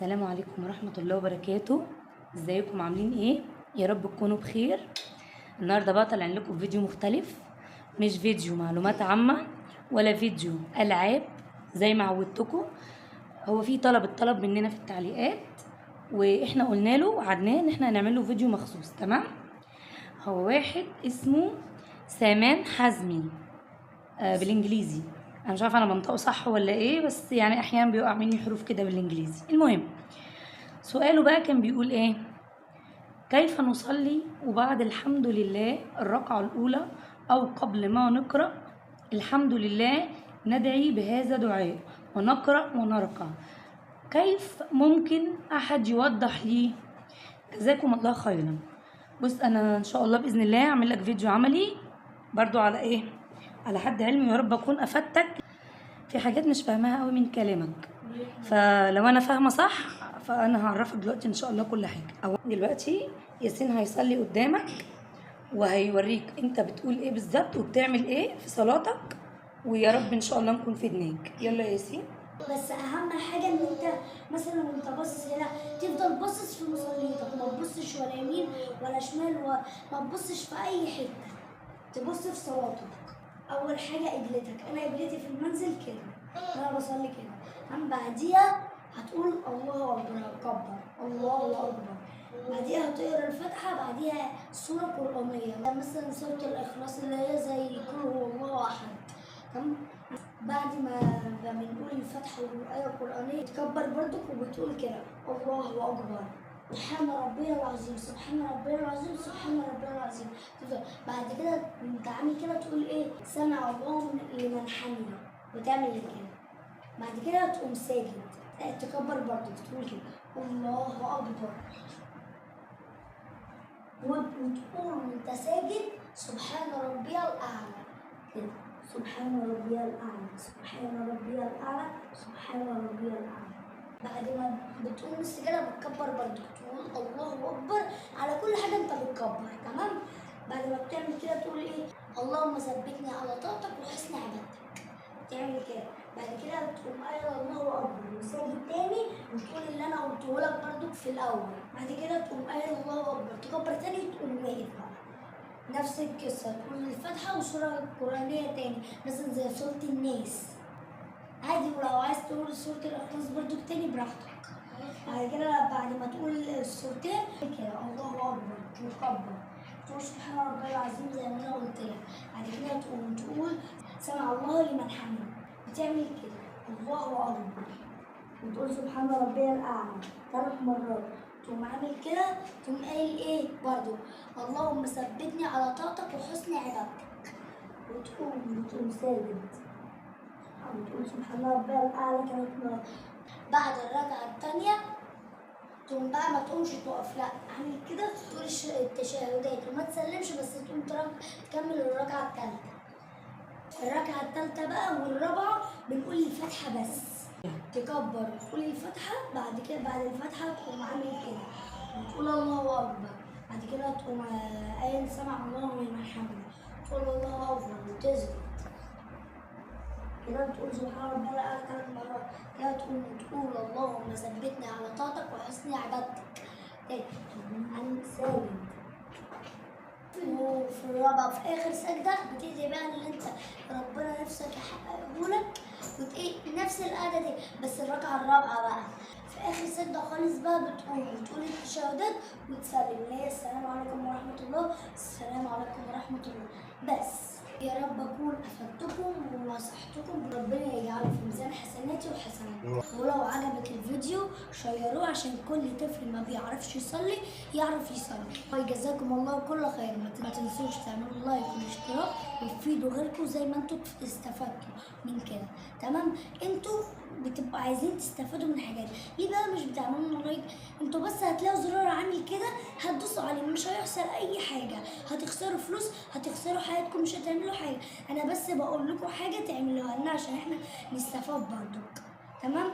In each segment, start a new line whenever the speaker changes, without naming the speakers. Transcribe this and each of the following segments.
السلام عليكم ورحمة الله وبركاته. ازيكم عاملين ايه؟ يا رب تكونوا بخير. النهارده بقى طالعين لكم فيديو مختلف، مش فيديو معلومات عامة ولا فيديو ألعاب زي ما عودتكم. هو في طلب اتطلب مننا في التعليقات واحنا قلنا له وعدناه ان احنا هنعمل له فيديو مخصوص، تمام؟ هو واحد اسمه سامان حزمي، بالانجليزي. انا مش عارفه انا بنطقه صح ولا ايه، بس يعني احيانا بيقع مني حروف كده بالانجليزي. المهم سؤاله بقى كان بيقول ايه؟ كيف نصلي وبعد الحمد لله الركعة الأولى أو قبل ما نقرأ الحمد لله ندعي بهذا دعاء ونقرأ ونركع؟ كيف ممكن أحد يوضح لي؟ جزاكم الله خيرا. بص، أنا إن شاء الله بإذن الله أعمل لك فيديو عملي برضو على إيه، على حد علمي، يا رب أكون أفدتك في حاجات مش فاهماها قوي من كلامك. فلو أنا فاهمة صح فأنا هعرفك دلوقتي إن شاء الله كل حاجة. أو دلوقتي ياسين هيصلي قدامك وهيوريك أنت بتقول إيه بالظبط وبتعمل إيه في صلاتك، ويا رب إن شاء الله نكون فدناك. يلا يا ياسين.
بس اهم حاجة ان انت مثلا وانت باصص هنا تفضل باصص في مصليتك، ما تبصش ولا يمين ولا شمال، وما تبصش في اي حتة، تبص في صلاتك. اول حاجة قبلتك، انا قبلتي في المنزل كده، انا بصلي كده. اما بعديها هتقول الله اكبر، هتكبر الله اكبر، بعديها هتقرا الفاتحة، بعديها سورة قرانية مثلا سورة الاخلاص اللي هي زي قل هو الله احد، تمام؟ بعد ما بنقول الفاتحة والايه القرانية تكبر برضك وبتقول كده الله اكبر، سبحان ربي العظيم، سبحان ربي العظيم، سبحان ربي العظيم. تفضل بعد كده انت عامل كده تقول ايه؟ سمع الله لمن حمده، وتعمل كده. بعد كده تقوم ساجد، تكبر برضك تقول كده الله اكبر، وتقول وانت ساجد سبحان ربي الاعلى كده، سبحان ربي الأعلى، سبحان ربي الأعلى، سبحان ربي الأعلى. بعد ما بتقوم السجادة بتكبر برضك تقول الله أكبر على كل حاجة أنت بتكبر، تمام؟ بعد ما بتعمل كده تقول إيه؟ اللهم ثبتني على طاعتك وحسن عبادتك، تعمل كده. بعد كده تقوم قايل الله أكبر وساجد تاني وتقول اللي أنا قلته لك برضك في الأول. بعد كده تقوم قايل الله أكبر، تكبر تاني وتقوم واقف بقى. نفس القصة، تقول الفاتحة وسورة قرآنية تاني مثلا زي سورة الناس عادي، ولو عايز تقول سورة الإخلاص برضو تاني براحتك. بعد كده بعد ما تقول السورتين كده الله أكبر، تكبر تقول سبحان ربي العظيم زي ما أنا قلت لك. بعد كده تقوم تقول سمع الله لمن حمده، بتعمل كده الله أكبر وتقول سبحان ربي الأعلى 3 مرات. تقوم عامل كده تقوم قايل ايه برضو؟ اللهم ثبتني على طاعتك وحسن عبادتك، وتقوم ساجد وتقول سبحان ربي الاعلى 3 مرات. بعد الركعة الثانية تقوم بقى ما تقومش تقف، لا عامل كده تقول التشهدات وما تسلمش، بس تقوم تكمل الركعة الثالثة. الركعة الثالثة بقى والرابعة بنقول الفاتحة بس، تكبر وتقول الفاتحة. بعد كده بعد الفاتحة تقوم عامل كده وتقول الله أكبر. بعد كده تقوم قايل سمع الله لمن حمده، تقول الله أكبر وتسجد كده، تقول سبحان ربي الأعلى 3 مرات كده، تقوم وتقول اللهم ثبتني على طاعتك وحسن عبادتك تاني، تقوم عامل ساجد. وفي الرابعة في آخر سجدة بتدعي بقى اللي أنت ربنا نفسك يحققه لك، وتإيه نفس القعدة دي بس الركعة الرابعة بقى في آخر سجدة خالص بقى بتقوم وتقول التشهدات وتسلم اللي هي السلام عليكم ورحمة الله، السلام عليكم ورحمة الله. بس يا رب أكون أفدتكم ونصحتكم، ربنا يجعله في ميزان حسناتي وحسناتكم. ولو عجبك الفيديو شيروه عشان كل طفل ما بيعرفش يصلي يعرف يصلي. وجزاكم الله كل خير. ما تنسوش تعملوا لايك والاشتراك وتفيدوا غيركم زي ما انتوا استفدتوا من كده، تمام؟ انتوا بتبقوا عايزين تستفادوا من حاجات، ليه بقى مش بتعملوا like؟ انتوا بس هتلاقوا زرار عامل كده هتدوسوا عليه، مش هيحصل اي حاجة، هتخسروا فلوس، هتخسروا حياتكم، مش هتعملوا حاجة. انا بس بقول لكم حاجة تعملوها لنا عشان احنا نستفاد برضك، تمام؟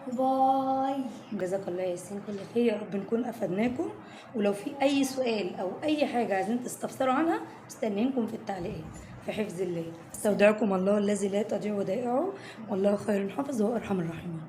bye.
جزاك الله يا ياسين كل خير، يا رب نكون افدناكم. ولو في اي سؤال او اي حاجة عايزين تستفسروا عنها مستنيينكم في التعليقات. في حفظ الله، استودعكم الله الذي لا تضيع ودائعه، والله خير حافظ وارحم الراحمين.